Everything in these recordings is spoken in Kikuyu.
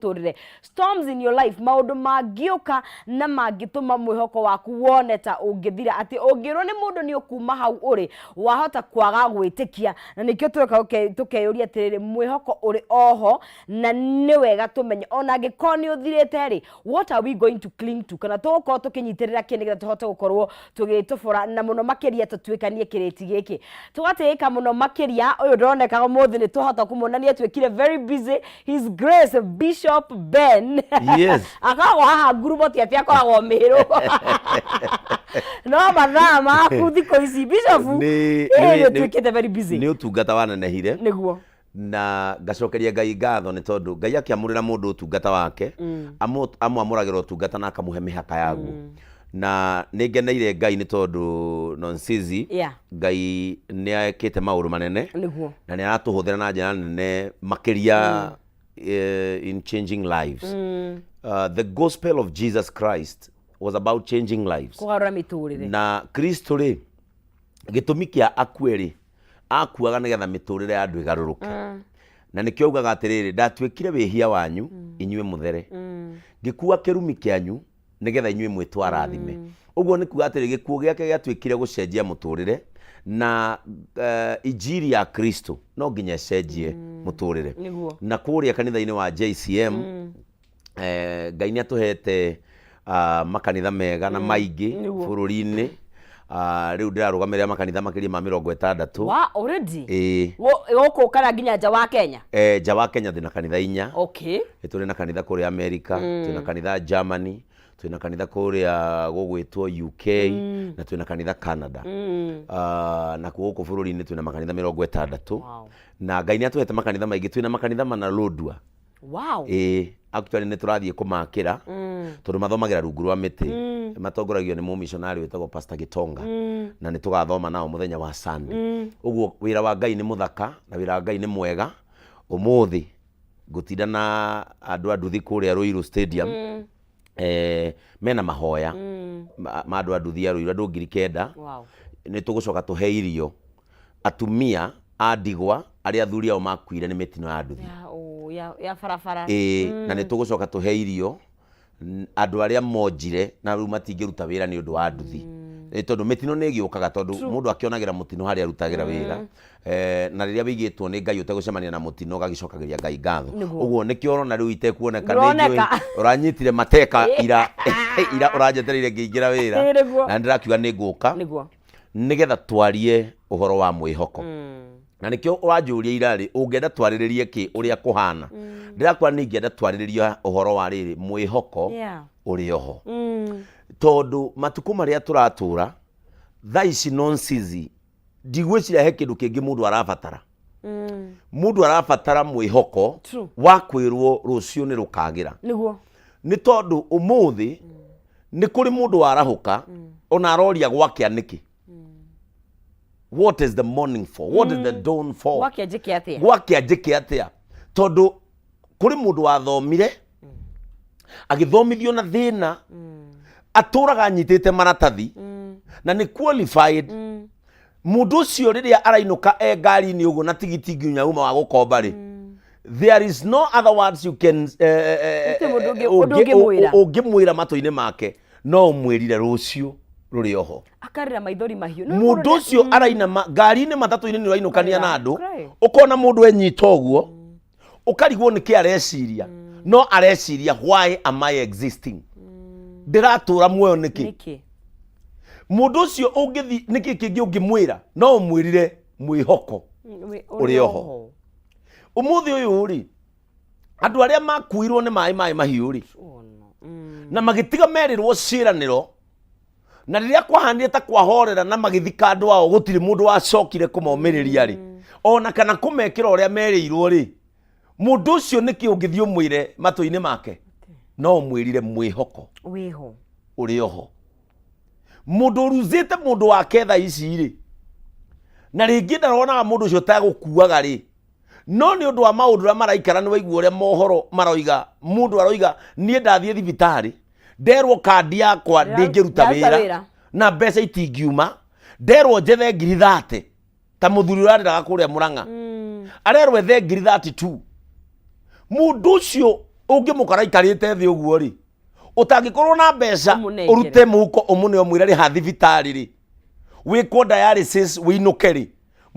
Mũtũrĩre. Storms in your life, maũndũ mangĩũka na mangĩtũma mwĩhoko waku wone ta ũngĩthira, atĩ ũngĩrwo nĩ mũndũ nĩ ũkuma hau ũrĩ, wahota kwaga gwĩtĩkia. Na nĩkĩo tũroka tũkeyũria atĩrĩrĩ, mwĩhoko ũrĩ oho, na nĩ wega tũmenye ona angĩkorwo nĩ ũthirĩte rĩ, what are we going to cling to, kana tũgũkorwo tũkĩnyitĩrĩra kĩ nĩgetha tũhote gũkorwo tũgĩtobora na mũno makĩria tũtuĩkanie kĩrĩti gĩkĩ. Tũgatĩĩka mũno makĩria ũyũ ndoneka ũmũthĩ nĩ twahota kũmuona nĩ atuĩkire very busy. His Grace Bishop Ben. Yes. Akoragwo haha ngurumo, ti atĩ akoragwo Mĩrũ, no mathaa maku thikũ ici, Bishop, nĩ ũtuĩkĩte very busy. Nĩ ũtungata wanenehire. Na ngacokeria Ngai ngatho nĩ tondũ Ngai akĩamũrĩra mũndũ ũtungata wake, amwamũragĩra ũtungata na akamũhe mĩhaka yaguo. Na nĩ ngeneire Ngai nĩ tondũ Nonsizi, Ngai nĩ ekĩte maũndũ manene na nĩ aratũhũthĩra na njĩra nene makĩria in changing lives. The gospel of Jesus Christ was about changing lives. Kũgarũra mĩtũrĩre. Na Kristo rĩ, gĩtũmi kĩa akue rĩ, akuaga nĩgetha mĩtũrĩre ya andũ ĩgarũrũke. Na nĩkĩo augaga atĩrĩrĩ, "Ndatuĩkire wĩhia wanyu inyuĩ mũthere, ngĩkua kĩrumi kĩanyu nĩgetha inyuĩ mwĩtwo arathime." Ũguo nĩ kuga atĩrĩ, gĩkuũ gĩake gĩatuĩkire gũcenjia mũtũrĩre, na injiri ya Kristo no nginya ĩcenjie mũtũrĩre. Na kũrĩa kanitha-inĩ wa JCM, Ngai nĩ atũhete makanitha mega na maingĩ bũrũri-inĩ. Rĩu ndĩrarũgamĩrĩra makanitha makĩria ma 60. Wa already? Ĩĩ. Gũkũ kana nginya nja wa Kenya? Nja wa Kenya ndĩna kanitha 4. Nĩ tũrĩ na kanitha kũrĩa America, twĩna kanitha Germany, twĩna kanitha kũrĩa gũgwĩtwo UK, na twĩna kanitha Canada. Na gũkũ bũrũri-inĩ twĩna makanitha 60. Na Ngai nĩ atũhete makanitha maingĩ, twĩna makanitha 4 Lodwar. Ĩĩ, actually nĩ tũrathiĩ kũmakĩra tondũ mathomagĩra rungu rwa mĩtĩ. Matongoragio nĩ mũmishonarĩ wĩtagwo Pastor Gitonga, na nĩ tũgathoma nao mũthenya wa Sunday. Ũguo wĩra wa Ngai nĩ mũthaka na wĩra wa Ngai nĩ mwega. Ũmũthĩ ngũtinda na andũ a nduthi kũrĩa Ruiru Stadium. Mena mahoya ma andũ a nduthi ya Ruiru, andũ 9,000. Nĩ tũgũcoka tũhe irio atumia a ndigwa arĩa athuri ao makuire nĩ mĩtino ya nduthi. Ya barabara. Ĩĩ, na nĩ tũgũcoka tũhe irio andũ arĩa monjire na rĩu matingĩruta wĩra nĩ ũndũ wa nduthi. Tondũ mĩtino nĩ ĩgĩũkaga, tondũ mũndũ akĩonagĩra mũtino harĩa arutagĩra wĩra. Na rĩrĩa wĩigĩtwo nĩ Ngai ũtegũcemania na mũtino, ũgagĩcokagĩria Ngai ngatho. Ũguo nĩkĩo ũrona rĩu itekuoneka, nĩ Ndũroneka. njũĩ ũranyitire mateka ira ira, ũranjetereire ngĩingĩra wĩra. Na nĩndĩrakiuga nĩ ngũka nĩgetha twarie ũhoro wa mwĩhoko. Na nĩkĩo ũranjũria ira-rĩ, ũngĩenda twarĩrĩrie kĩ ũrĩa kũhana? Ndĩrakwĩra nĩ ingĩenda twarĩrĩrie ũhoro wa rĩrĩ, mwĩhoko ũrĩ oho. Tondũ matukũ marĩa tũratũra thaa ici, nonsizi, ndigwĩciria he kĩndũ kĩngĩ mũndũ arabatara. Mũndũ arabatara mwĩhoko wa kwĩrwo rũciũ nĩ rũkagĩra. Nĩ tondũ ũmũthĩ nĩ kũrĩ mũndũ warahũka ona aroria gwakĩa nĩkĩ. What is the morning for? What is the dawn for? Gwakĩa njĩke atĩa? Gwakĩa njĩke atĩa? Tondũ kũrĩ mũndũ wathomire, agĩthomithio na thĩna, atũraga anyitĩte maratathi na nĩ qualified. Mũndũ ũcio rĩrĩa arainũka e ngari-inĩ ũguo na tigiti nginya uma wa gũkomba rĩ, there is no other words you can Gũtirĩ mũndũ ũndũ ũngĩmwĩra. Ũngĩmwĩra matũ-inĩ make, no ũmwĩrire rũciũ rũrĩ oho. Akarĩra maithori mahiũ. Nĩ mũndũ mũndũ ũcio arainama ngari-inĩ, matatũ-inĩ, nĩ ũrainũkania na andũ, Cry. Ũkona mũndũ enyita ũguo, ũkarigwo nĩ kĩ areciria, no areciria, "Why am I existing? Ndĩratũra muoyo nĩkĩ?" Nĩkĩ? Mũndũ ũcio ũngĩthi nĩkĩ kĩngĩ ũngĩmwĩra? No ũmwĩrire mwĩhoko ũrĩ oho. Ũmũthĩ ũyũ rĩ, andũ arĩa makuirwo nĩ maĩ mahiũ rĩ, Oh, no. Na magĩtiga merĩrwo ciĩranĩro, na rĩrĩa kwahanire ta kwahorera na magĩthika andũ ao, gũtirĩ mũndũ wacokire kũmomĩrĩria rĩ, ona kana kũmekĩra ũrĩa merĩirwo rĩ. Mũndũ ũcio nĩkĩ ũngĩthiĩ ũmwĩre matũ-inĩ make? No ũmwĩrire mwĩhoko wĩho ũrĩ oho. Mũndũ ũruzĩte mũndũ wake thaa ici rĩ, na rĩngĩ ndaronaga mũndũ ũcio tagũkuaga rĩ, no nĩ ũndũ wa maũndũ ũrĩa maraikara, nĩ waigua ũrĩa mohoro maroiga, mũndũ aroiga, "Niĩ ndathiĩ thibitarĩ, nderwo kandi yakwa ndĩngĩruta ndĩraruta wĩra wĩra. Na mbeca itingiuma, nderwo njethe 30,000." Ta mũthuri ũrarĩraga kũrĩa Mũrang'a, arerwo ethe 32,000. Mũndũ ũcio Ũngĩmũkora aikarĩte thĩ ũguo rĩ, ũtangĩkorwo na mbeca Ũmũnengere. Ũrute mũhuko ũmũne ũmwĩre rĩha thibitarĩ rĩ, wĩkwo dialysis wĩinũke rĩ,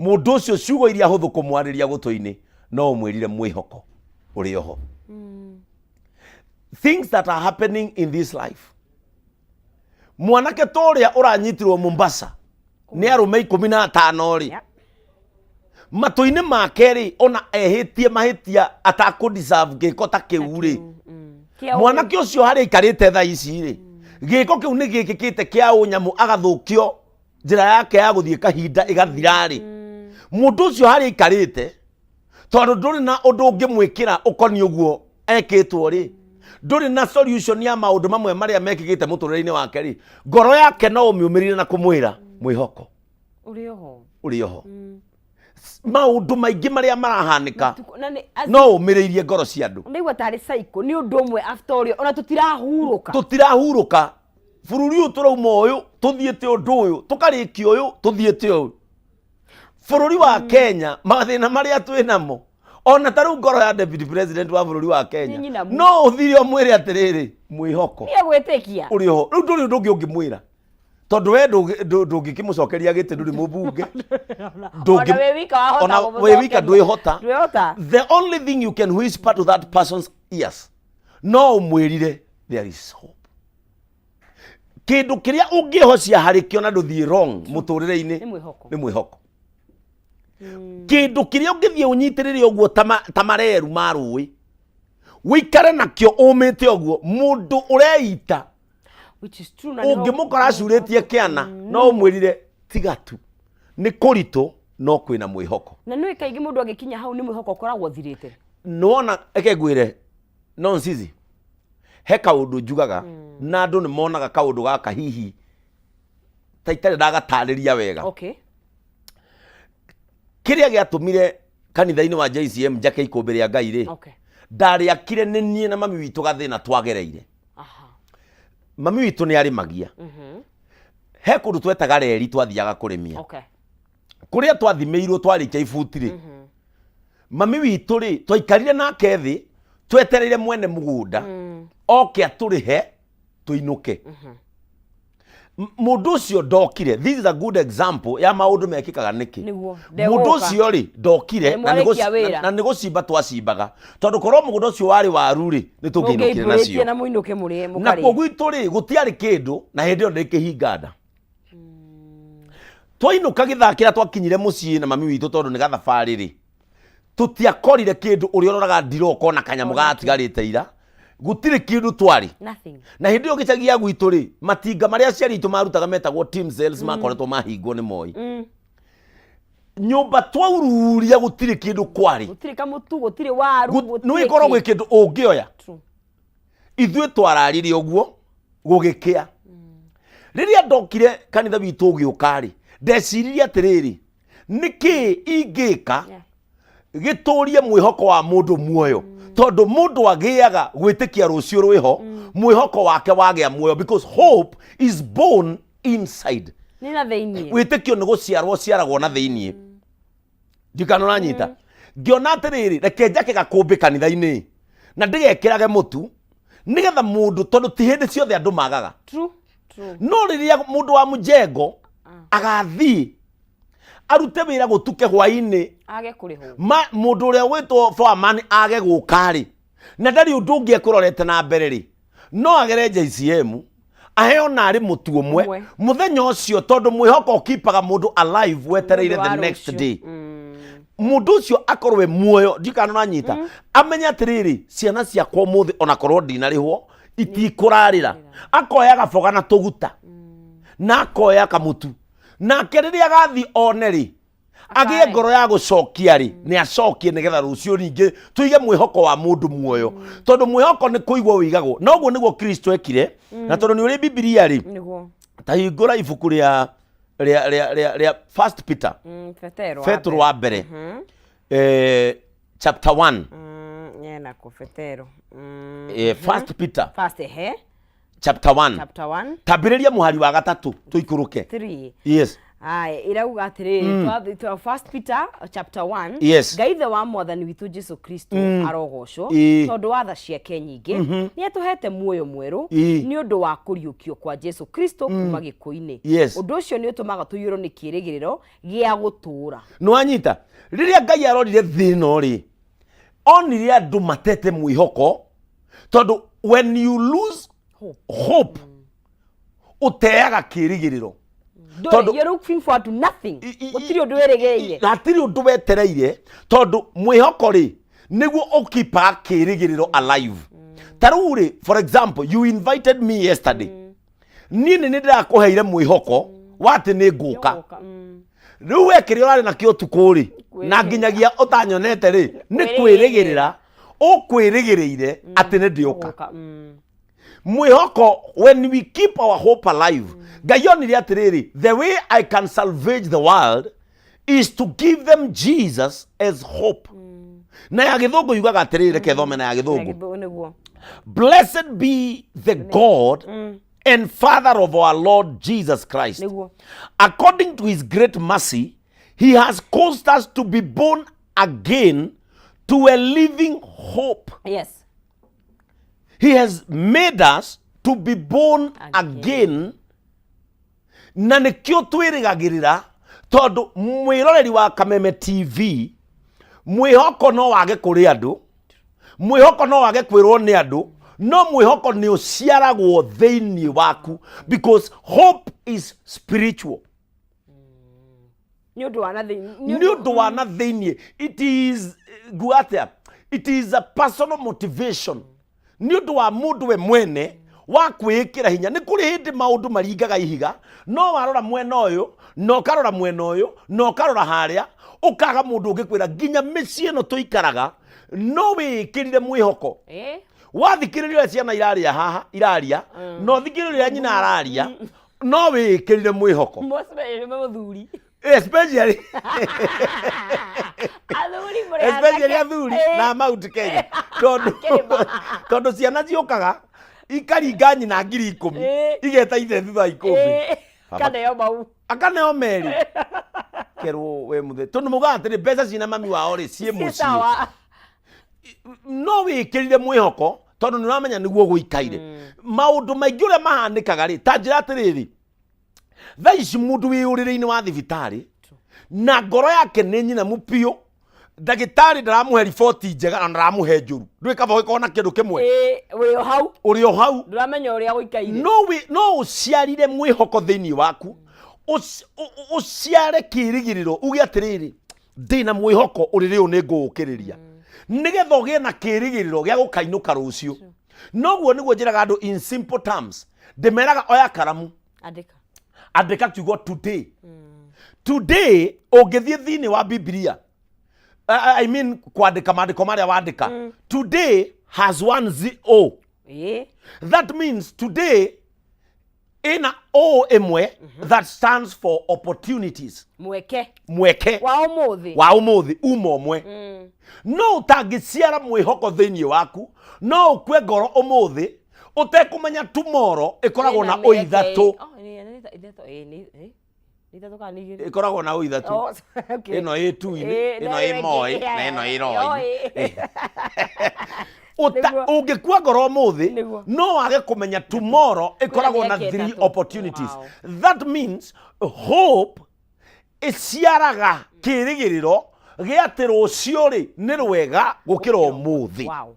mũndũ ũcio ciugo iria hũthũ kũmwarĩria gũtũ-inĩ no ũmwĩrire mwĩhoko ũrĩ oho. Things that are happening in this life, mwanake ta ũrĩa ũranyitirwo Mombasa nĩ arũme 15 rĩ, matũ-inĩ make rĩ, ona ehĩtie mahĩtia atakũ deserve gĩko ta kĩu rĩ, mwanake ũcio harĩa aikarĩte thaa ici rĩ, gĩko kĩu nĩ gĩkĩkĩte kĩa ũnyamũ, agathũkio njĩra yake ya gũthiĩ kahinda ĩgathira rĩ, mũndũ ũcio harĩa aikarĩte, tondũ ndũrĩ na ũndũ ũngĩmwĩkĩra ũkoniĩ ũguo ekĩtwo rĩ, ndũrĩ na solution ya maũndũ mamwe marĩa mekĩkĩte mũtũrĩre-inĩ wake rĩ, ngoro yake no ũmĩũmĩrĩrie na kũmwĩra mwĩhoko ũrĩ oho. Ũrĩ oho. Maũndũ maingĩ marĩa marahanĩka, na nĩ no ũmĩrĩirie ngoro cia andũ. Ndaigua tarĩ cycle, nĩ ũndũ ũmwe after ũrĩa ona tũtirahurũka. Tũtirahurũka. Bũrũri ũyũ tũrauma ũyũ tũthiĩte ũndũ ũyũ, tũkarĩkia ũyũ tũthiĩte ũyũ. Bũrũri wa Kenya, mathĩna marĩa twĩ namo, ona ta rĩu ngoro ya deputy president wa bũrũri wa Kenya, Nĩ nyina no ũthire ũmwĩre atĩrĩrĩ, mwĩhoko nĩ egwĩtĩkia. Ũrĩ oho. Rĩu ndũrĩ ũndũ ũngĩ ũngĩmwĩra, tondũ we ndũngĩkĩmũcokeria gĩtĩ, ndũrĩ mũmbunge. Ona wĩ wika wahota Ona wĩ wika kũmũcokeria. Ndwĩhota. Ndwĩhota. The only thing you can whisper to that person's ears, no ũmwĩrire there is hope. Kĩndũ kĩrĩa ũngĩhocia harĩ kĩo na ndũthiĩ wrong mũtũrĩre-inĩ Nĩ mwĩhoko. Nĩ mwĩhoko. Kĩndũ kĩrĩa ũngĩthiĩ ũnyitĩrĩre ũguo ta mareru ma rũĩ, wĩikare nakĩo ũmĩte ũguo, mũndũ ũreita, Which is true, na nĩho- ũngĩmũkora acurĩtie kĩana, no ũmwĩrire tiga tu, nĩ kũritũ no kwĩna mwĩhoko. Na nĩ kaingĩ mũndũ agĩkinya hau nĩ mwĩhoko ũkoragwo ũthirĩte. Nĩwona, reke ngwĩre, no nsizi he kaũndũ njugaga na andũ nĩ monaga kaũndũ gaka hihi ta itarĩ ndagatarĩria wega. Kĩrĩa gĩatũmire kanitha-inĩ wa JCM njake ikũmbĩ rĩa Ngai rĩ, ndarĩakire nĩ niĩ na mami witũ gathĩna twagereire. Mami witũ nĩ arĩmagia. He kũndũ twetaga reri twathiaga kũrĩmia, kũrĩa twathimĩirwo twarĩkia ibuti rĩ, mami witũ rĩ, twaikarire nake thĩ twetereire mwene mũgũnda oke atũrĩhe tũinũke. Mũndũ ũcio ndokire. This is a good example ya maũndũ mekĩkaga nĩkĩ. Nĩguo, Mũndũ ndegũka. ũcio rĩ, ndokire. Na nĩ mwarĩkia wĩra. Na nĩ gũcimba twacimbaga, tondũ korwo mũgũnda ũcio warĩ waru rĩ, nĩ tũngĩinũkire Mũngĩimbũrĩtie nacio. Na mũinũke mũrĩe. Na Mũkarĩe. kuo gwitũ rĩ, gũtiarĩ kĩndũ, na hĩndĩ ĩyo ndĩ kĩhinga nda. Twainũka gĩthaa kĩrĩa twakinyire mũciĩ na mami witũ, tondũ nĩ gathabarĩ rĩ, tũtiakorire kĩndũ. Ũrĩa ũroraga ndiroo ũkona kanyamũ gatigarĩte ira, gũtirĩ kĩndũ twarĩ. Nothing. Na hĩndĩ ĩyo gĩcagi gĩa gwitũ rĩ, matinga marĩa aciari aitũ marutaga metagwo team sales makoretwo mahingwo nĩ Moi. Nyũmba twaururia gũtirĩ kĩndũ kwarĩ. Gũtirĩ kamũtu, gũtirĩ waru, gũtirĩ Nĩ ĩkorwo gwĩ kĩ. Kĩndũ ũngĩoya. True. Ithuĩ twararire ũguo gũgĩkĩa. Rĩrĩa ndokire kanitha witũ ũgĩũka rĩ, ndeciririe atĩrĩrĩ, nĩkĩ ingĩka gĩtũrie mwĩhoko wa mũndũ muoyo? Tondũ mũndũ agĩaga gwĩtĩkia rũciũ rwĩho, mwĩhoko wake wagĩa muoyo, because hope is born inside. Nĩ na thĩiniĩ. Wĩtĩkio nĩ gũciarwo ũciaragwo na thĩiniĩ. Ndikana ũranyita. Ngĩona atĩrĩrĩ, reke njake gakũmbĩ kanitha-inĩ na ndĩgekĩrage mũtu, nĩgetha mũndũ, tondũ ti hĩndĩ ciothe andũ magaga. True. True. No rĩrĩa mũndũ wa mũjengo agathiĩ arute wĩra gũtuke hwainĩ, Age kũrĩhwo. Ma mũndũ ũrĩa wĩtwo foreman age gũka rĩ, na ndarĩ ũndũ ũngĩ ekũrorete na mbere rĩ, no agere JCM aheo narĩ mũtu ũmwe Ũmwe. Mũthenya ũcio, tondũ mwĩhoko ũkipaga mũndũ alive wetereire Mũndũ wa the next rũciũ. day, mũndũ ũcio akorwo e muoyo. Ndikana ũranyita, amenye atĩrĩrĩ, ciana ciakwa ũmũthĩ onakorwo ndinarĩhwo itikũrarĩra. Akoya gaboga na tũguta na akoya kamũtu nake, rĩrĩa agathiĩ one rĩ, agĩe Akare. Ngoro ya gũcokia rĩ, nĩ acokie, nĩgetha rũciũ ningĩ tũige mwĩhoko wa mũndũ muoyo, tondũ mwĩhoko nĩ kũigwo wĩigagwo. Na ũguo nĩguo Kristo ekire. Na tondũ nĩ ũrĩ Bibilia rĩ, Nĩguo. Ta hingũra ibuku rĩa First Peter. Petero wa Petro mbere. Wa mbere, chapter 1. Nyena kũ Petero. First Peter. First, ehe. Chapter 1. Chapter 1. Tambĩrĩria mũhari wa gatatũ tũikũrũke. 3. Yes. Aya, ĩrauga atĩrĩrĩ, First Peter chapter 1. Ngai ithe wa mwathani witũ Jesu Kristo arogocwo, tondũ wa tha ciake nyingĩ nĩ atũhete muoyo mwerũ nĩ ũndũ wa kũriũkio kwa Jesu Kristo kuma gĩkuũ-inĩ. Ũndũ ũcio nĩ ũtũmaga tũiyũrwo nĩ kĩĩrĩgĩrĩro gĩa gũtũũra. Nĩ wanyita? Rĩrĩa Ngai arorire thĩ ĩno rĩ, onire andũ matete mwĩhoko, tondũ when you lose Hope. hope, ũteaga kĩĩrĩgĩrĩro. Tondũ you're looking forward to nothing. Gũtirĩ ũndũ wĩrĩgĩrĩire. Hatirĩ ũndũ wetereire, tondũ mwĩhoko rĩ nĩguo ũkipaga kĩĩrĩgĩrĩro alive. Ta rĩu rĩ, for example, you invited me yesterday. Niĩ nĩ ndĩrakũheire mwĩhoko wa atĩ nĩ ngũka. Ũgoka, Rĩu we kĩrĩa ũrarĩ nakĩo ũtukũ rĩ, na nginyagia ũtanyonete rĩ, nĩ kwĩrĩgĩrĩra ũkwĩrĩgĩrĩire atĩ nĩ ndĩũka. Ũgoka, Mwĩhoko, when we keep our hope alive, Ngai onire atĩrĩrĩ, the way I can salvage the world is to give them Jesus as hope. Na ya gĩthũngũ yugaga atĩrĩrĩ, reke thome na ya gĩthũngũ. Nĩguo. Blessed be the God and Father of our Lord Jesus Christ. Nĩguo. According to his great mercy, he has caused us to be born again to a living hope. He has made us to be born Again. again. Na nĩkĩo twĩrĩgagĩrĩra, tondũ mwĩroreri wa Kameme TV, mwĩhoko no wage kũrĩ andũ, mwĩhoko no wage kwĩrwo nĩ andũ, no mwĩhoko nĩ ũciaragwo thĩinĩ waku, because hope is spiritual. Nĩ ũndũ wa na thĩinĩ. Nĩ ũndũ wa na thĩinĩ. It is, nguga atĩa, it is a personal motivation, nĩ ũndũ wa mũndũ we mwene wa kwĩĩkĩra hinya. Nĩ kũrĩ hĩndĩ maũndũ maringaga ihiga, no warora mwena ũyũ na ũkarora mwena ũyũ na ũkarora harĩa, ũkaga mũndũ ũngĩkwĩra. Nginya mĩciĩ ĩno tũikaraga, no wĩĩkĩrire mwĩhoko. Wathikĩrĩria ũrĩa ciana iraria haha, iraria, na ũthikĩrĩrie ũrĩa nyina araria, no wĩĩkĩrire mwĩhoko. Especially mũthuri. Especially Athuri mũrĩ especially anake. Athuri na Mount Kenya, tondũ Kĩrĩma. tondũ ciana ciũkaga ikaringa nyina 10,000, igeta ithe thutha wa ikũmbĩ. Baba- Kaneo mau. Akaneo merĩ kerwo we mũthĩ, tondũ maugaga atĩrĩ, mbeca cina mami wao rĩ ciĩ mũciĩ. Sawa. No wĩkĩrire mwĩhoko tondũ nĩ ũramenya nĩguo gũikaire. Maũndũ maingĩ ũrĩa mahanĩkaga rĩ, ta njĩra atĩrĩrĩ, thaa ici mũndũ wĩ ũrĩrĩ-inĩ wa thibitarĩ na ngoro yake nĩ nyinamu biũ, ndagĩtarĩ ndaramũhe riboti njega na ndaramũhe njũru, ndũĩ kaba ũgĩkorwo na kĩndũ kĩmwe. Wĩ o hau. Ũrĩ o hau. Ndũramenya ũrĩa gũikaire. No ũciarire mwĩhoko thĩinĩ waku, ũciare kĩĩrĩgĩrĩro, uge atĩrĩrĩ, ndĩna mwĩhoko ũrĩrĩ ũyũ nĩ ngũũkĩrĩria, nĩgetha ũgĩe na kĩĩrĩgĩrĩro gĩa gũkainũka rũciũ. Noguo nĩguo njĩraga andũ in simple terms, ndĩmeraga oya karamu, Andĩka. Andĩka kiugo today. Today ũngĩthiĩ thĩinĩ wa Bibilia, I mean kwandĩka maandĩko marĩa wandĩka, today has one o. That means today ĩna o ĩmwe that stands for opportunities. Mweke. Mweke. Wa ũmũthĩ. Wa ũmũthĩ uma ũmwe. No ũtangĩciara mwĩhoko thĩinĩ waku, no ũkue ngoro ũmũthĩ ũtekũmenya tomorrow ĩkoragwo na Ĩna o mĩeke. ithatũ. Oh, nĩ ithatũ kana nĩ igĩrĩ? Ĩkoragwo na o ithatũ. Oh, okay. Ĩno ĩ tu-inĩ, ĩno na ĩ ĩno moi, ĩngĩ, na ĩno ĩ roi. Oi. Ũta- Ũngĩkua ngoro ũmũthĩ, no wage kũmenya tomorrow ĩkoragwo na mĩeke three ĩtatũ. opportunities. That means hope ĩciaraga kĩĩrĩgĩrĩro gĩa atĩ rũciũ rĩ nĩ rwega gũkĩra ũmũthĩ.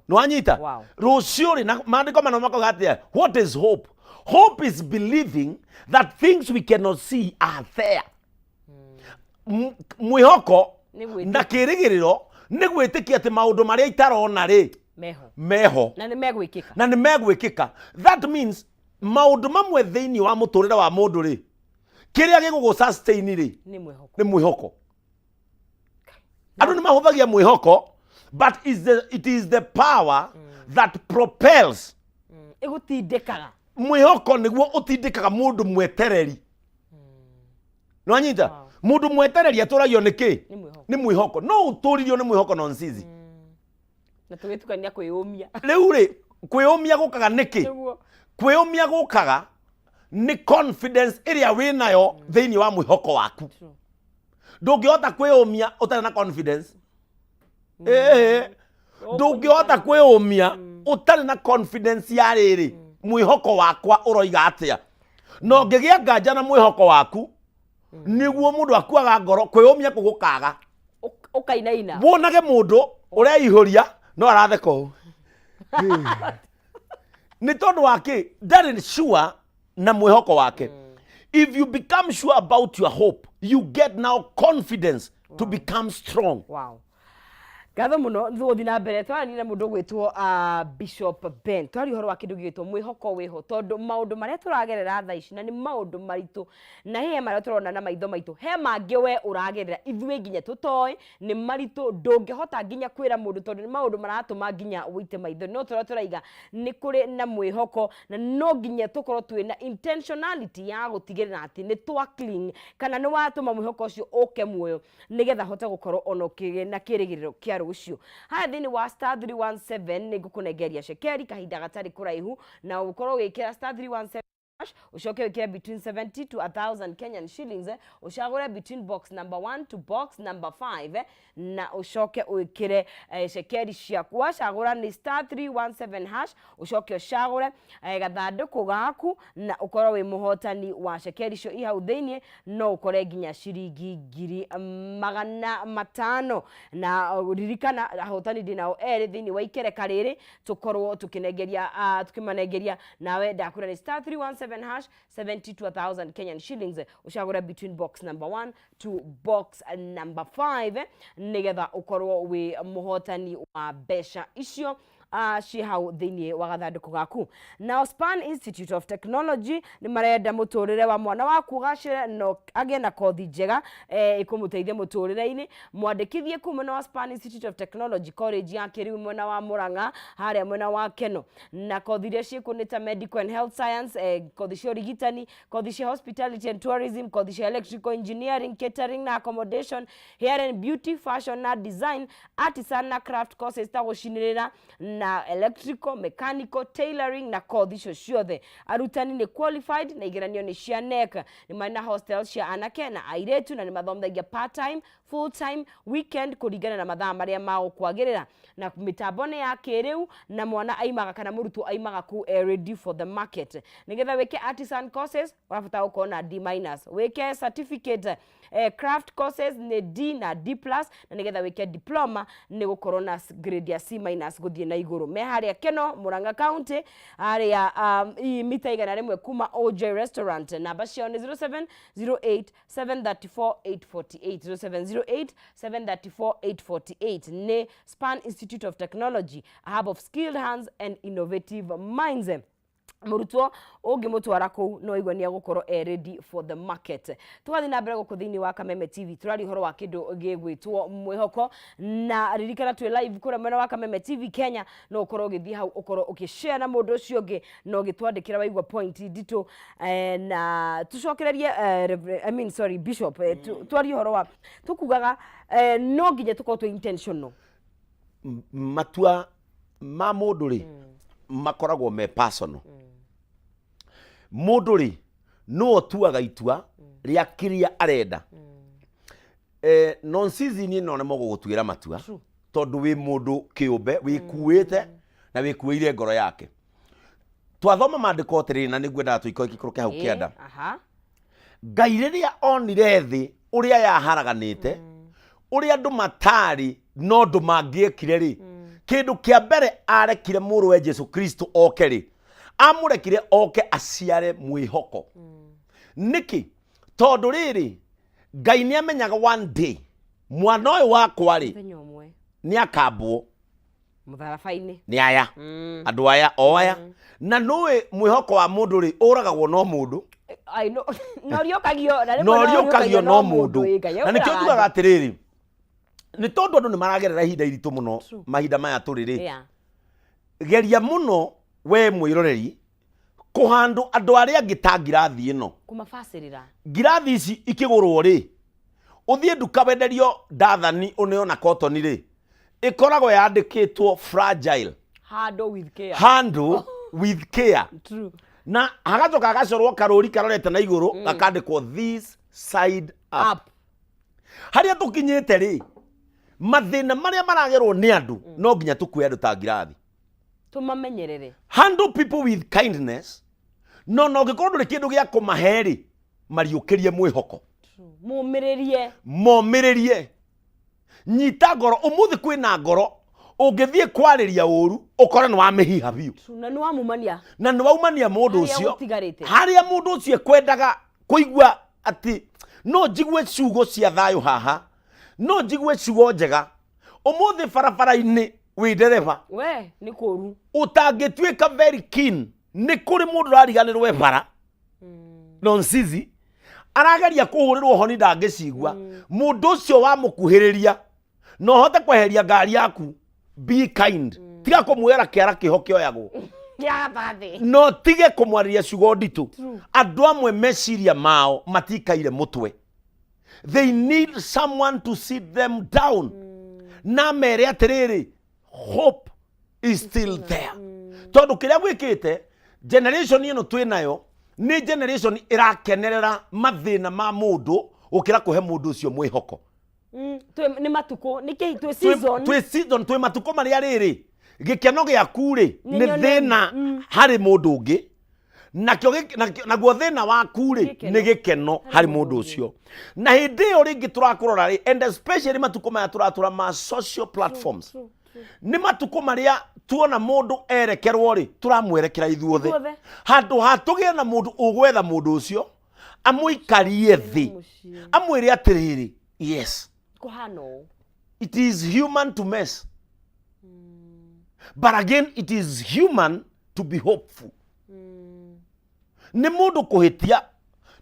Nĩ wanyita? Rũciũ rĩ, na maandĩko mana makoiga atĩa? What is hope? Hope is believing that things we cannot see are there. Mwĩhoko Nĩ gwĩtĩkia. na kĩĩrĩgĩrĩro nĩ gwĩtĩkia atĩ maũndũ marĩa itarona rĩ Meho. Meho. Na nĩ megwĩkĩka. Na nĩ megwĩkĩka. That means maũndũ mamwe thĩinĩ wa mũtũrĩre wa mũndũ rĩ, kĩrĩa gĩgũgũ sustain rĩ Nĩ mwĩhoko. Nĩ mwĩhoko. Andũ nĩ mahũthagia mwĩhoko, but it is the power that propels. Ĩgũtindĩkaga. Mwĩhoko nĩguo ũtindĩkaga mũndũ mwetereri. Nĩwanyita? Mũndũ mwetereri atũragio nĩ kĩ? Nĩ mwĩhoko. Nĩ mwĩhoko. No ũtũririo nĩ mwĩhoko nonsizi. Na tũgĩtukania kwĩyũmia. Rĩu rĩ, kwĩyũmia gũkaga nĩkĩ? Nĩguo. Kwĩyũmia gũkaga Nĩ confidence ĩrĩa wĩ nayo thĩinĩ wa mwĩhoko waku. Ndũngĩhota kwĩyũmia ũtarĩ na confidence. Ĩĩ, ndũngĩhota kwĩyũmia ũtarĩ na confidence ya rĩrĩ, mwĩhoko wakwa ũroiga atĩa? Na ũngĩgĩa nganja na mwĩhoko waku, nĩguo mũndũ akuaga ngoro, kwĩyũmia kũ gũkaga. Ũkainaina. Wonage mũndũ ũreihũria no aratheka ũũ nĩ tondũ wa kĩ? Ndarĩ sure na mwĩhoko wake. If you become sure about your hope, you get now confidence to become strong. Wow, ngatho muno. Tũgũthiĩ na mbere twarania na mũndũ ũgwĩtwo Bishop Ben, twaria ũhoro wa kĩndũ gĩgwĩtwo mwĩhoko wĩho, tondũ maũndũ marĩa tũragerera thaa ici na nĩ maũndũ maritũ, na he marĩa tũrona na maitho maitũ, he mangĩ we ũragerera ithuĩ nginya tũtoĩ, nĩ maritũ, ndũngĩhota nginya kwĩra mũndũ tondũ nĩ maũndũ maratũma nginya ũite maitho. No tũrĩa tũraiga nĩ kũrĩ na mwĩhoko, na no nginya tũkorwo twĩna intentionality ya gũtigĩrĩra atĩ nĩ twa cling kana nĩ watũma mwĩhoko ũcio ũke muoyo, nĩgetha hote gũkorwo ona ũkĩgĩa na kĩrĩgĩrĩro kĩa rũciũ. Haya, thĩinĩ wa *317 nĩ ngũkũnengeria cekeri kahinda gatarĩ kũraihu, na ũkorwo ũgĩkĩra *317 hash, ucoke wĩkĩre between 70 to 1000 Kenyan shillings, ũcagũre between box number 1 to box number 5, na ũcoke wĩkĩre cekeri ciaku. Wacagũra nĩ *317#, ũcoke ũcagũre gathandũkũ gaku na ũkorwo wĩ mũhotani wa cekeri icio i hau thĩiniĩ. No ũkore nginya ciringi 500,000. Na ririkana, ahotani ndĩ nao erĩ thĩiniĩ wa ikereka rĩrĩ, tũkorwo tũkĩnengeria, tũkĩmanengeria. Nawe ndakwĩra nĩ *317#, 70 to 1000 Kenyan shillings, ũcagũre between box number 1 to box number 5, nĩgetha ũkorwo wĩ mũhotani wa mbeca icio ciĩ hau thĩinĩ wa gathandũkũ gaku. Nao Span Institute of Technology nĩ marenda mũtũrĩre wa mwana waku ũgacĩre no agĩe na kothi njega ĩkũmũteithia mũtũrĩre-inĩ. Mwandĩkithie kũu mwena wa Span Institute of Technology, college ya kĩrĩu mwena wa Murang'a, harĩa mwena wa Keno. Na kothi iria ciĩkuo nĩ ta medical and health science, kothi cia ũrigitani, kothi cia hospitality and tourism, kothi cia electrical engineering, catering na accommodation, hair and beauty, fashion na design, artisan na craft courses ta gũcinĩrĩra na electrical, mechanical, tailoring na kothi icio ciothe. Arutani nĩ qualified na igeranio nĩ cia KNEC. Nĩ marĩ na hostel cia anake na airĩtu, na nĩ mathomithagia part time, full time, weekend, kũringana na mathaa marĩa magũkwagĩrĩra. Na mĩtambo nĩ ya kĩrĩu, na mwana aimaga kana mũrutwo aimaga kũu ready for the market. Nĩgetha wĩke artisan courses ũrabatara gũkorwo na D minus, wĩke certificate craft courses nĩ D na D plus, na nĩgetha wĩke diploma nĩ gũkorwo na grade ya C minus gũthiĩ na igũrũ. Me harĩa Keno, Murang'a County, harĩa mita 100 kuma OJ Restaurant. Namba ciao nĩ 0708 734 848, 0708 734 848. Nĩ Span Institute of Technology, a hub of skilled hands and innovative minds. Mũrutwo ũngĩmũtwara kũu no igua nĩ egũkorwo e ready for the market. Tũgathiĩ na mbere gũkũ thĩinĩ wa Kameme TV, tũraria ũhoro wa kĩndũ gĩgwĩtwo mwĩhoko. Na ririkana twĩ live kũrĩa mwena wa Kameme TV Kenya, no ũkorwo ũgĩthiĩ hau, ũkorwo ũkĩshare na mũndũ ũcio ũngĩ na ũgĩtwandĩkĩra waigua point nditũ, na tũcokererie, I mean, sorry, Bishop, twarie ũhoro wa tũkugaga no nginya tũkorwo twĩ intentional. Matua ma mũndũ rĩ, makoragwo me personal. Mũndũ rĩ, nĩwe ũtuaga itua rĩa kĩrĩa arenda. Non season ĩno nĩ mũgũgũtuĩra matua, tondũ wĩ mũndũ kĩũmbe wĩkuĩte na wĩkuĩire ngoro yake. Twathoma maandĩko atĩrĩrĩ, na nĩngwendaga tũikũrũke hau kĩanda. Ngai rĩrĩa onire thĩ ũrĩa yaharaganĩte, ũrĩa andũ matarĩ no ũndũ mangĩekire rĩ, kĩndũ kĩa mbere arekire mũrũwe Jesu Kristo oke rĩ, amũrekire oke aciare mwĩhoko. Nĩkĩ? Tondũ rĩrĩ, Ngai nĩ amenyaga one day mwana ũyũ wakwa rĩ, mũthenya ũmwe nĩ akambwo mũtharaba-inĩ nĩ aya andũ aya o aya. Na nũĩ mwĩhoko wa mũndũ rĩ, ũragagwo no mũndũ. I know. Na ũriũkagio na rĩmwe na ũriũkagio no mũndũ. Ĩ, Ngai Na nĩkĩo aũraga njugaga andũ. Atĩrĩrĩ, nĩ tondũ andũ nĩ maragerera ihinda iritũ mũno mahinda maya tũrĩ rĩ, geria mũno we mwĩroreri kũhandũ andũ arĩa angĩ ta ngirathi ĩno. Kũmabacĩrĩra. Ngirathi ici ikĩgũrwo rĩ, ũthiĩ nduka wenderio ndathani, ũneo na kotoni rĩ, ĩkoragwo yandĩkĩtwo "fragile". Handle with care. Handle with care. True. Na hagacoka hagacorwo karũri karorete na igũrũ, gakandĩkwo "this side up". Up. Harĩa tũkinyĩte rĩ, mathĩna marĩa maragerwo nĩ andũ, no nginya tũkue andũ ta ngirathi. Tũmamenyerere. Handle people with kindness. No ũngĩkorwo ndũrĩ kĩndũ gĩa kũmahe rĩ, mariũkĩrie mwĩhoko. Mũmĩrĩrie. Momĩrĩrie, nyita ngoro. Ũmũthĩ kwĩna ngoro ũngĩthiĩ kwarĩria ũru, ũkore nĩ wamĩhiha biũ. True. Na nĩ wamumania. Na nĩ waumania mũndũ Harĩa ũcio. gũtigarĩte. Harĩa mũndũ ũcio ekwendaga kũigua atĩ no njigue ciugo cia thayũ haha, no njigue ciugo njega. Ũmũthĩ barabara-inĩ wĩ ndereba, We nĩ kũru. Ũtangĩtuĩka very keen, nĩ kũrĩ mũndũ ũrariganĩrwo e bara nonsizi, arageria kũhũrĩrwo honi, ndangĩcigua. Mũndũ ũcio wamũkuhĩrĩria no ũhote kweheria ngari yaku, be kind. Tiga kũmuoera kĩara kĩho kĩoyagwo Kĩa gatagatĩ. No tige kũmwarĩria ciugo nditũ. True. Andũ amwe meciria mao matikaire mũtwe. They need someone to sit them down na mere atĩrĩrĩ, hope is still there. Tondũ kĩrĩa gwĩkĩte, generation ĩno twĩ nayo nĩ generation ĩrakenerera mathĩna ma mũndũ gũkĩra kũhe mũndũ ũcio mwĩhoko. Nĩ matukũ nĩ kĩ twĩ season. Twĩ season, twĩ matukũ marĩa rĩrĩ gĩkeno gĩaku rĩ Nĩ nĩ nyone- thĩna harĩ mũndũ ũngĩ, nakĩo naguo thĩna waku rĩ Gĩkeno. nĩ gĩkeno harĩ mũndũ ũcio. Na hĩndĩ ĩyo rĩngĩ tũrakũrora rĩ, and especially matukũ maya tũratũra ma social platforms, True, true. nĩ matukũ marĩa tuona mũndũ erekerwo rĩ, tũramwerekera ithuothe. Ithuothe. Handũ ha tũgĩe na mũndũ ũgwetha mũndũ ũcio, amũikarie thĩ, Mũciĩ. amwĩre atĩrĩrĩ, yes, Kũhana ũũ. It is human to mess, but again it is human to be hopeful. Nĩ mũndũ kũhĩtia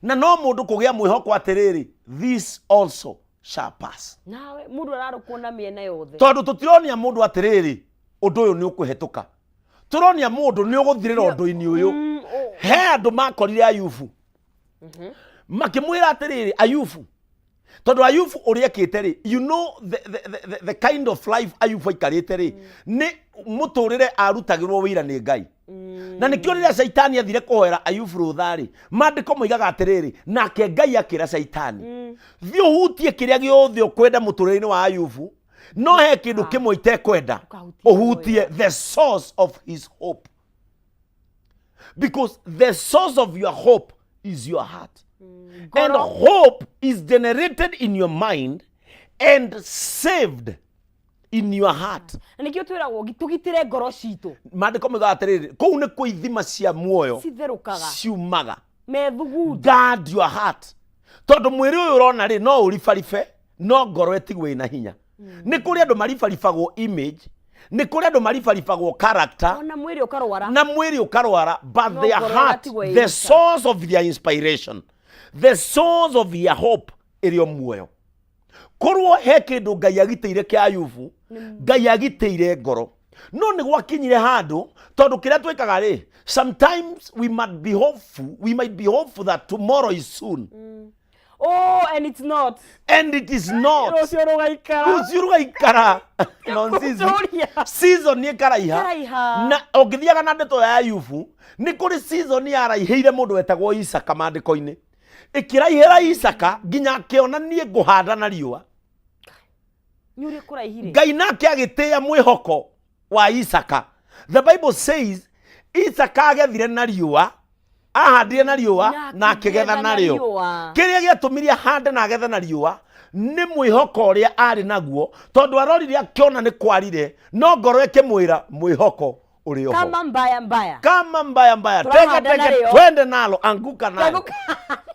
na no mũndũ kũgĩa mwĩhoko atĩrĩrĩ, this also shall pass. Nawe mũndũ ararũkwo na mĩena yothe. Tondũ tũtironia mũndũ atĩrĩrĩ, ũndũ ũyũ nĩ ũkũhetũka. Tũronia mũndũ nĩ ũgũthirĩra ũndũ-inĩ ũyũ. He andũ makorire Ayubu, makĩmwĩra atĩrĩrĩ, Ayubu, tondũ Ayubu ũrĩa ekĩte rĩ, you know the kind of life Ayubu aikarĩte rĩ, nĩ mũtũrĩre arutagĩrwo wĩira nĩ Ngai. Na nĩkĩo rĩrĩa Caitani athire kũhoera Ayubu rũtha rĩ, maandĩko moigaga atĩrĩrĩ, nake Ngai akĩra Caitani, thiĩ ũhutie kĩrĩa gĩothe ũkwenda mũtũrĩre-inĩ wa Ayubu, no he kĩndũ kĩmwe itekwenda Ũkahutie. ũhutie, the source of his hope, because the source of your hope is your heart, and Ngoro. hope is generated in your mind and saved in your heart. Na nĩkĩo twĩragwo tũgitĩre ngoro citũ. Maandĩko moigaga atĩrĩrĩ, kũu nĩ kwĩ ithima cia muoyo citherũkaga ciumaga. Methugunda. Guard your heart, tondũ mwĩrĩ ũyũ ũrona rĩ, no ũribaribe, no ngoro ĩtigwo ĩna hinya. Nĩ kũrĩ andũ maribaribagwo image, nĩ kũrĩ andũ maribaribagwo character, ona mwĩrĩ ũkarwara, na mwĩrĩ ũkarwara, but no their ngoro heart, ĩgatigwo ĩ the ika. Source of their inspiration, the source of their hope ĩrĩ o muoyo. Korwo he kĩndũ Ngai agitĩire kĩa Ayubu, Ngai agitĩire ngoro. No nĩ gwakinyire handũ, tondũ kĩrĩa twĩkaga rĩ, sometimes we might be hopeful, we might be hopeful that tomorrow is soon. Oh, and it's not. And it is not. Rũciũ rũgaikara. Rũciũ rũgaikara nonsense. Kũnjũria. Season ĩkaraiha. Ĩkaraiha. Na ũngĩthiaga na ndeto ya Ayubu, nĩ kũrĩ season yaraihĩire mũndũ wetagwo Isaka. Maandĩko-inĩ ĩkĩraihĩra Isaka nginya akĩona niĩ ngũhanda na riũa. Nĩ ũrĩa kũraihire. Ngai nake agĩtĩĩa mwĩhoko wa Isaka. The Bible says Isaka agethire na riũa, ahandire na riũa na akĩgetha narĩo. Riũa. Kĩrĩa gĩatũmire ahande na agethe na riũa nĩ mwĩhoko ũrĩa arĩ naguo, tondũ arorire akĩona nĩ kwarire, no ngoro ĩkĩmwĩra mwĩhoko ũrĩ oho. Kama mbaya mbaya. Kama mbaya mbaya, tege Tũrahanda tege, narĩo. twende nalo, anguka nalo. Anguka.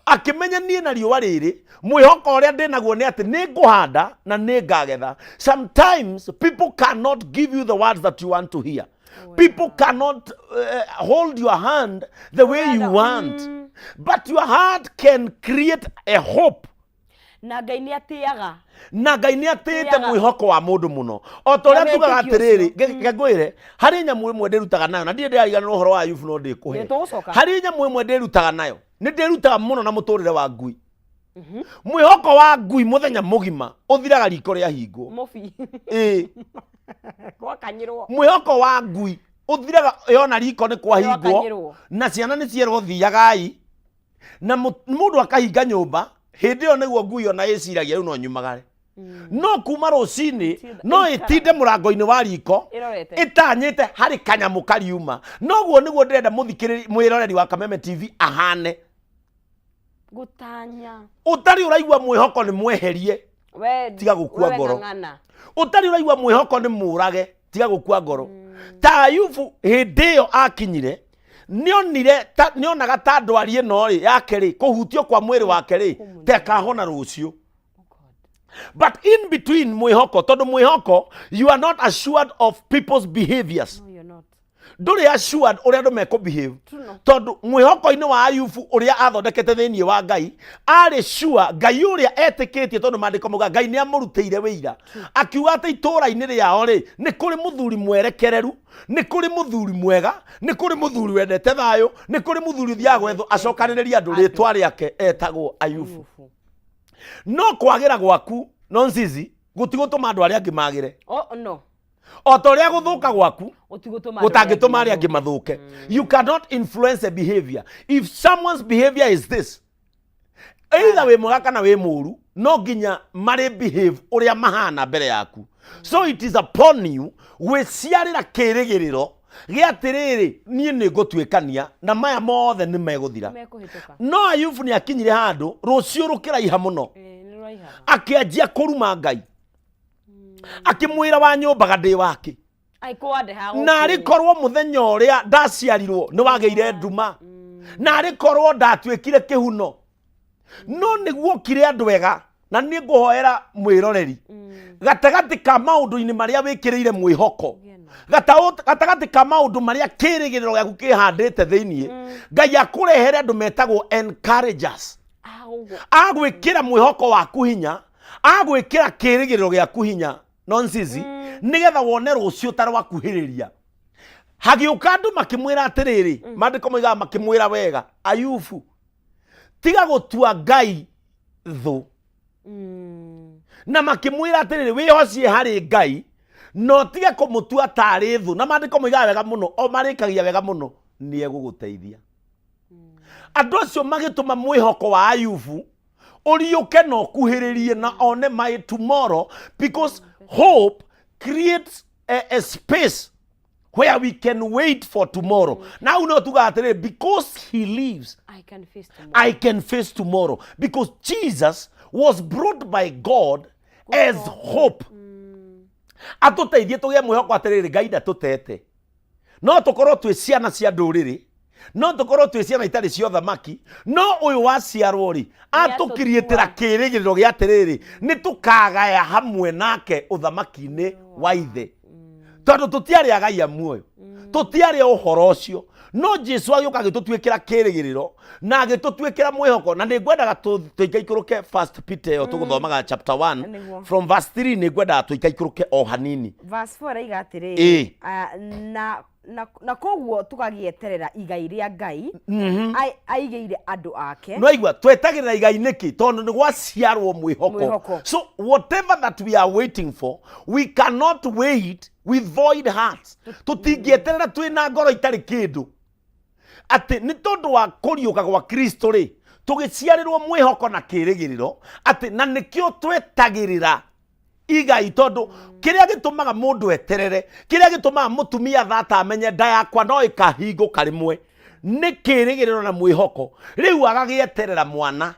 Akĩmenya niĩ na riũa rĩrĩ, mwĩhoko ũrĩa ndĩ naguo nĩ atĩ nĩ ngũhanda na nĩ ngagetha. Sometimes people cannot give you the words that you want to hear. People cannot hold your hand the way you want, but your heart can create a hope. Na Ngai nĩ atĩaga. Na Ngai nĩ atĩĩte Atĩaga. mwĩhoko wa mũndũ mũno, o ta ũrĩa Na tugaga wĩtĩkio atĩrĩrĩ. ũcio. Ngwĩre, harĩ nyamũ ĩmwe ndĩrutaga nayo, na ndirĩ ndĩrariganĩrwo ũhoro wa Ayubu, no ndĩkũhe. Nĩ tũgũcoka. Harĩ nyamũ ĩmwe ndĩrutaga nayo, nĩ ndĩrutaga mũno na mũtũrĩre wa ngui. Mwĩhoko wa ngui mũthenya mũgima ũthiraga riko rĩahingwo. Mũbi. Ĩĩ. Gwakanyĩrwo. Mwĩhoko wa ngui. Ũthiraga yona riko nĩ kwahingwo Nĩwakanyĩrwo. na ciana nĩ cierwo thiagai na mũndũ akahinga nyũmba. Hĩndĩ ĩyo nĩguo ngui ona ĩciragia rĩu no nyumagare, no kuma rũcinĩ no ĩtinde mũrango-inĩ wa riko ĩrorete. Ĩtanyĩte harĩ kanyamũ kariuma. Noguo nĩguo ndĩrenda mũthikĩrĩri mwĩroreri wa Kameme TV ahane. Gũtanya. Ũtarĩ ũraigua mwĩhoko nĩ mweherie. We Tiga gũkua wewe ngoro. Ng'ang'ana. Ũtarĩ ũraigua mwĩhoko nĩ mũrage, tiga gũkua ngoro. Ta Ayubu hĩndĩ ĩyo akinyire nĩonire ta nĩonaga ta ndwari ĩno rĩ yake rĩ, kũhutio kwa mwĩrĩ wake rĩ, ta ĩkahona rũciũ. Oh God. But in between mwĩhoko, tondũ mwĩhoko, you are not assured of people's behaviors. No, you're not. Ndũrĩ assured ũrĩa andũ mekũbehave. True, no. Tondũ mwĩhoko-inĩ wa Ayubu ũrĩa athondekete thĩinĩ wa Ngai, arĩ sure Ngai ũrĩa etĩkĩtie, tondũ maandĩko mauga Ngai nĩ amũrutĩire wĩira, akiuga atĩ itũũra-inĩ rĩao rĩ, nĩ kũrĩ mũthuri mwerekereru, nĩ kũrĩ mũthuri mwega, nĩ kũrĩ mũthuri wendete thayũ, nĩ kũrĩ mũthuri ũthiaga gwethwo acokanĩrĩrie andũ, rĩtwa rĩake etagwo Ayubu. Ayubu. No kwagĩra gwaku no nzizi gũtigũtũma andũ arĩa angĩ magĩre. Oh no. O ta ũrĩa gũthũka gwaku Ũtigũtũma andũ gũtangĩtũma arĩa angĩ mathũke. You cannot influence a behavior. If someone's behavior is this, either wĩ mwega kana wĩ mũru, no nginya marĩ behave ũrĩa mahana mbere yaku. So it is upon you gwĩciarĩra kĩrĩgĩrĩro gĩa atĩrĩrĩ, niĩ nĩ ngũtuĩkania na maya mothe nĩ megũthira. Mekũhĩtũka. No Ayubu nĩ akinyire handũ rũciũ rũkĩraiha mũno. Ĩĩ, nĩ rũraihaga. Akĩanjia kũruma Ngai, akĩmwĩra wa nyũmbaga ndĩ wake. Ai, kwandeha gũkũ. Na arĩ korwo mũthenya ũrĩa ndaciarirwo nĩ wagĩire nduma, na arĩ korwo ndatuĩkire kĩhuno. No nĩguo okire andũ ega, na niĩ ngũhoera mwĩroreri, gatagatĩ ka maũndũ-inĩ marĩa wĩkĩrĩire mwĩhoko, gatagatĩ ka maũndũ marĩa kĩrĩgĩrĩro gĩaku kĩhandĩte thĩiniĩ, Ngai akũrehere andũ metagwo encouragers. Ah, ũguo. Agwĩkĩra mwĩhoko waku hinya, agwĩkĩra kĩrĩgĩrĩro gĩaku hinya, nonzizi, nĩgetha wone rũciũ ta rwakuhĩrĩria. Hagĩũka andũ makĩmwĩra atĩrĩrĩ, maandĩko moigaga makĩmwĩra wega, "Ayubu, tiga gũtua Ngai thũ." Na makĩmwĩra atĩrĩrĩ, "Wĩhocie harĩ Ngai no tige kũmũtua tarĩ thũ." Na maandĩko moigaga wega mũno, o marĩkagia wega mũno, nĩ egũgũteithia. Andũ acio magĩtũma mwĩhoko wa Ayubu ũriũke na ũkuhĩrĩrie na one my tomorrow, because hope creates a space where we can wait for tomorrow. Na hau no tugaga atĩrĩrĩ, because he lives, I can face tomorrow. I can face tomorrow, because Jesus was brought by God as hope. Atũteithie tũgĩe mwĩhoko atĩrĩrĩ, Ngai ndatũtete. No tũkorwo twĩ ciana cia ndũrĩrĩ, no tũkorwo twĩ ciana itarĩ cia ũthamaki, no ũyũ waciarwo rĩ, atũkiriĩtĩra kĩrĩgĩrĩro gĩa atĩrĩrĩ, nĩ tũkagaya hamwe nake ũthamaki-inĩ wa ithe, tondũ tũtiarĩ agai a muoyo, tũtiarĩ a ũhoro ũcio, no Jesu agĩũka agĩtũtuĩkĩra kĩrĩgĩrĩro na agĩtũtuĩkĩra mwĩhoko. Na nĩ ngwendaga tũikaikũrũke First Peter ĩyo tũgũthomaga, chapter 1, Nĩguo. from verse 3. Nĩ ngwendaga tũikaikũrũke o hanini. Verse 4 raiga atĩrĩrĩ, ah, na koguo tũgagĩeterera igai rĩa Ngai aigĩire andũ ake. No igua twetagĩrĩra igai nĩkĩ? Tondũ nĩ gwaciarwo mwĩhoko. Mwĩhoko. So whatever that we are waiting for, we cannot wait with void hearts. Tũtingĩeterera twĩna ngoro itarĩ kĩndũ, atĩ nĩ tondũ wa kũriũka gwa Kristo rĩ, tũgĩciarĩrwo mwĩhoko na kĩrĩgĩrĩro, atĩ na nĩkĩo twetagĩrĩra igai. Tondũ kĩrĩa gĩtũmaga mũndũ eterere, kĩrĩa gĩtũmaga mũtumia thata amenye nda yakwa no ĩkahingũka rĩmwe, nĩ kĩrĩgĩrĩro na mwĩhoko. Rĩu agagĩeterera mwana.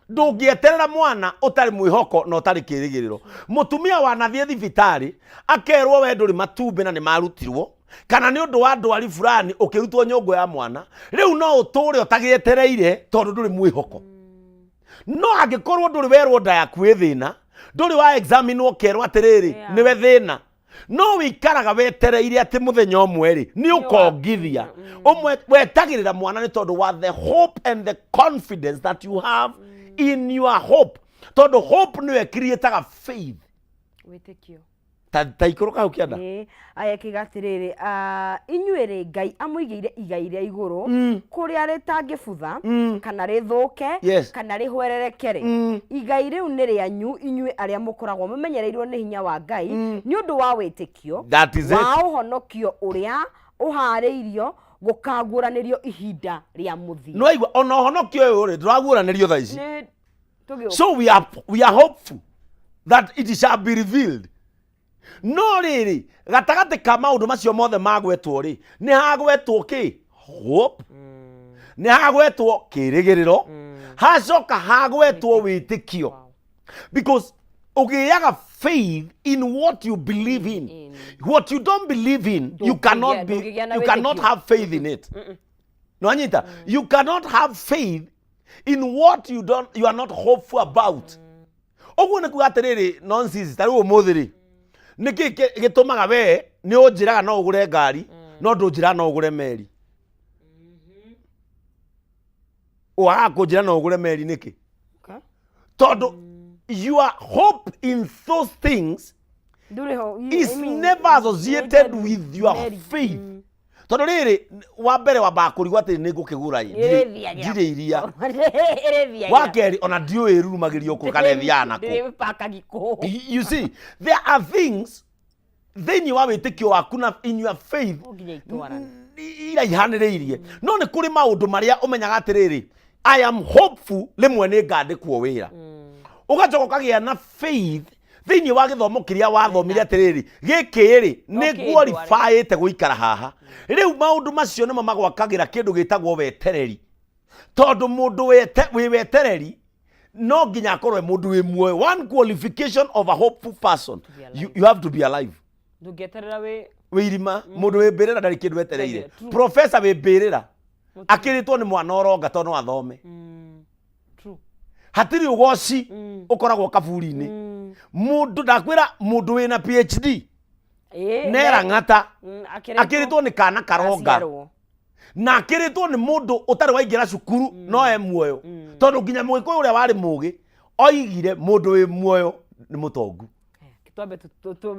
Ndũngĩeterera mwana ũtarĩ mwĩhoko na ũtarĩ kĩrĩgĩrĩro. Mũtumia wanathiĩ thibitarĩ akerwo we ndũrĩ matumbĩ na nĩ marutirwo, kana nĩ ũndũ wa ndwari fulani ũkĩrutwo nyũngũ ya mwana, rĩu no ũtũre ũtagĩetereire tondũ ndũrĩ mwĩhoko. No angĩkorwo ndũrĩ werwo nda yaku ĩ thĩna, ndũrĩ wa examine ũkerwo atĩrĩrĩ, nĩwe thĩna, no wĩikaraga wetereire atĩ mũthenya ũmwe rĩ, nĩ ũkongithia ũmwe. Wetagĩrĩra mwana nĩ tondũ wa the hope and the confidence that you have in your hope, tondũ hope nĩyo ĩcreataga faith. Wĩtĩkio. Ta ikũrũka hau kĩanda. Ĩĩ, aya ĩkiuga atĩrĩrĩ, ah, inyuĩ rĩ, Ngai amũigĩire igai rĩa igũrũ kũrĩa rĩtangĩbutha kana rĩthũke kana rĩhwerereke rĩ, igai rĩu nĩ rĩanyu inyuĩ arĩa mũkoragwo mũmenyereirwo nĩ hinya wa Ngai nĩ ũndũ wa wĩtĩkio That is it. wa ũhonokio ũrĩa ũhaarĩirio gũkaguũranĩrio ihinda rĩa mũthia. Nĩ waigua ona ũhonokio ũyũ rĩ, ndũraguũranĩrio thaa ici. Nĩ tũgĩũka. So we are hopeful that it shall be revealed. No rĩrĩ, gatagatĩ ka maũndũ macio mothe magwetwo rĩ, nĩ hagwetwo kĩ? Hope. Nĩ hagwetwo kĩrĩgĩrĩro. Hacoka hagwetwo wĩtĩkio. Because ũgĩaga faith in what you believe in. In. What you don't believe in, you cannot be, Ndũngĩgĩa na you cannot wĩtĩkio. have faith in it. Nwanyita? You cannot have faith in what you don't, you are not hopeful about. Ũguo nĩ kuga atĩrĩrĩ, nonsense, ta rĩu ũmũthĩ rĩ, nĩkĩ gĩtũmaga we nĩ ũnjĩraga no ũgũre ngari, no ndũnjĩraga no ũgũre meri? Wagaga kũnjĩra no ũgũre meri nĩkĩ? Tondũ your hope in those things Ndũrĩ ho. is I mean, never associated with your Meri. faith. Tondũ rĩrĩ, wa mbere wambaga kũrigwo atĩ nĩ ngũkĩgũra ĩ, Ĩrĩthiagĩra. ndirĩ iria. Ĩrĩthiagĩra. Wa kerĩ, ona ndiũĩ ĩrurumagĩrio kũ kana ĩthiaga nakũ. Ndĩrĩpakagi kũ. You see, there are things thĩinĩ wa wĩtĩkio waku na in your faith No nginya itwarane. iraihanĩrĩirie, no nĩ kũrĩ maũndũ marĩa ũmenyaga atĩrĩrĩ, I am hopeful rĩmwe nĩ ngandĩkwo wĩra. Ũgacoka ũkagĩa na faith thĩinĩ wa gĩthomo kĩrĩa wathomire atĩrĩrĩ, gĩkĩ rĩ, nĩ kĩndware. qualifyĩte gũikara haha. Rĩu maũndũ macio nĩmo magwakagĩra kĩndũ gĩtagwo wetereri, tondũ mũndũ wĩ wetereri no nginya akorwo e mũndũ wĩ muoyo. One qualification of a hopeful person, be alive. you have to be alive. Ndũngĩeterera wĩ Wĩ irima. Mũndũ wĩ mbĩrĩra ndarĩ kĩndũ etereire. True. Professor wĩ mbĩrĩra akĩrĩtwo nĩ mwana ũronga tondũ no athome. True. Hatirĩ ũgoci ũkoragwo kaburi-inĩ. Mũndũ, ndakwĩra, mũndũ wĩna PhD nera ng'ata akĩrĩtwo nĩ kana karonga Aciarwo. Na akĩrĩtwo nĩ mũndũ ũtarĩ waingĩra cukuru, no e muoyo, tondũ nginya mũgĩkũyũ ũrĩa warĩ mũgĩ oigire mũndũ wĩ muoyo nĩ mũtongu. Twambe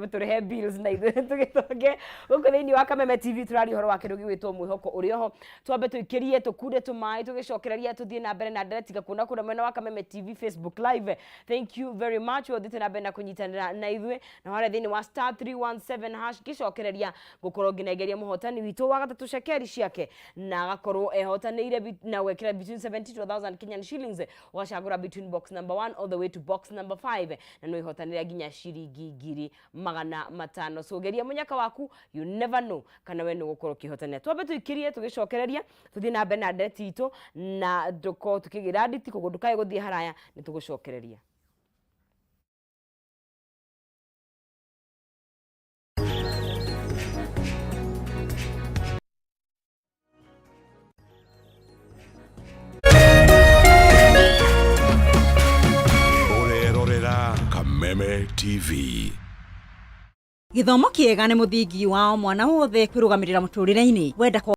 tũrĩhe bills na ithuĩ tũgĩtonge. Gũkũ thĩinĩ wa Kameme TV tũraria ũhoro wa kĩndũ gĩgwĩtwo mwĩhoko ũrĩ oho. Twambe tũikĩrie tũkunde tũmaĩ, tũgĩcokereria tũthiĩ na mbere na ndereti kuona kũrĩa mwena wa Kameme TV Facebook Live. Thank you very much we ũthiĩte na mbere na kũnyitanĩra na ithuĩ na harĩa thĩinĩ wa *317#. Ngĩcokereria ngũkorwo ngĩnengeria mũhotani witũ wa gatatũ cekeri ciake na agakorwo ehotanĩire na gwĩkĩra between 70 to 1000 Kenyan shillings. Ũgacagũra between box number 1 all the way to box number 5 na no ihotanĩre nginya ciringi 500,000. So geria mũnyaka waku, you never know kana we nĩ ũgũkorwo ũkĩhotanĩra. Twambe tũikĩrie, tũgĩcokereria tũthiĩ na mbere na ndereti itũ na ndũkorwo tũkĩgĩra nditi koguo ndũkae gũthiĩ haraya, nĩ tũgũcokereria. Ũrerorera Kameme TV. Gĩthomo kĩega nĩ mũthingi wa o mwana wothe kwĩrũgamĩrĩra mũtũrĩre-inĩ wenda.